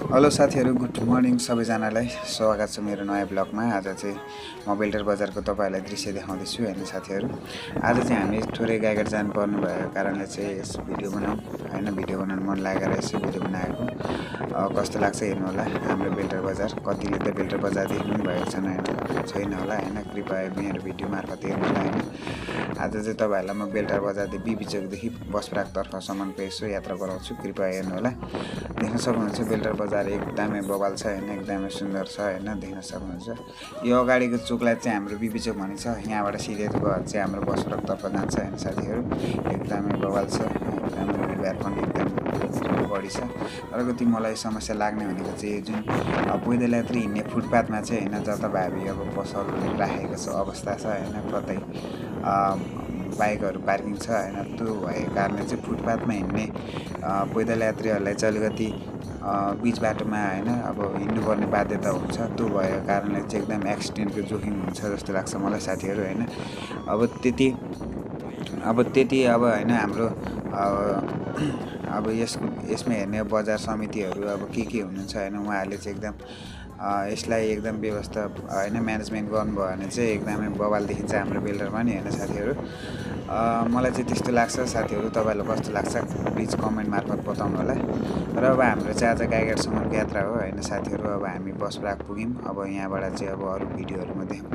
Hello साथीहरू, good morning सबैजनालाई। स्वागत छ मेरो नयाँ ब्लगमा। आज चाहिँ म बेल्टर बजारको तपाईँहरूलाई दृश्य देखाउँदैछु हैन साथीहरू। आज चाहिँ हामी थोरै गाईघाट जानुपर्ने भएको कारणले चाहिँ यस भिडियो बनाऊँ हैन, भिडियो बनाउन मन लागेर यसो भिडियो बनाएको। कस्तो लाग्छ हेर्नु होला हाम्रो बेल्टर बजार। कतिले त बेल्टर बजार देख्नु भएको छैन होला हैन, कृपया मेरो भिडियो मार्फत हेर्नु होला हैन। आज चाहिँ तपाईँहरूलाई म बेल्टर बजारदेखि बिचोकदेखि बसप्राकतर्फसम्मको यसो यात्रा गराउँछु, कृपया हेर्नु होला। देख्न सक्नुहुन्छ बेल्टर बजार एकदमै बवाल छ हैन, एकदमै सुन्दर छ हैन, देख्न सक्नुहुन्छ। यो अगाडिको चोकलाई चाहिँ हाम्रो बिबी चोक भनिन्छ। यहाँबाट सिधै गएर चाहिँ हाम्रो बसप्राकतर्फ जान्छ हैन साथीहरू। एकदमै बवाल छ, एकदमै भिडभाड पनि एकदमै बढी छ। तर कति मलाई समस्या लाग्ने भनेको चाहिँ यो जुन पैदल यात्री हिँड्ने फुटपाथमा चाहिँ हैन, जता भावी अब पसल राखेको छ अवस्था छ हैन, कतै बाइकहरू पार्किङ छ हैन, त्यो भएको कारणले चाहिँ फुटपाथमा हिँड्ने पैदल यात्रीहरूलाई चाहिँ अलिकति बिच बाटोमा हैन अब हिँड्नुपर्ने बाध्यता हुन्छ। त्यो भएको कारणले चाहिँ एकदम एक्सिडेन्टको जोखिम हुन्छ जस्तो लाग्छ मलाई साथीहरू हैन। अब त्यति हैन हाम्रो अब यसमा हेर्ने बजार समितिहरू अब के हुनुहुन्छ हैन, उहाँहरूले चाहिँ एकदम यसलाई एकदम व्यवस्था हैन म्यानेजमेन्ट गर्नुभयो भने चाहिँ एकदमै बवाल देखिन्छ हाम्रो बेल्टरमा नि हैन साथीहरू। मलाई चाहिँ त्यस्तो लाग्छ साथीहरू। तपाईँहरूलाई कस्तो लाग्छ प्लिज कमेन्ट मार्फत बताउनु होला। र अब हाम्रो चाहिँ आज गाईघाटसम्मको यात्रा हो हैन साथीहरू। अब हामी बसप्राक पुग्यौँ। अब यहाँबाट चाहिँ अब अरू भिडियोहरूमा देखाउँ।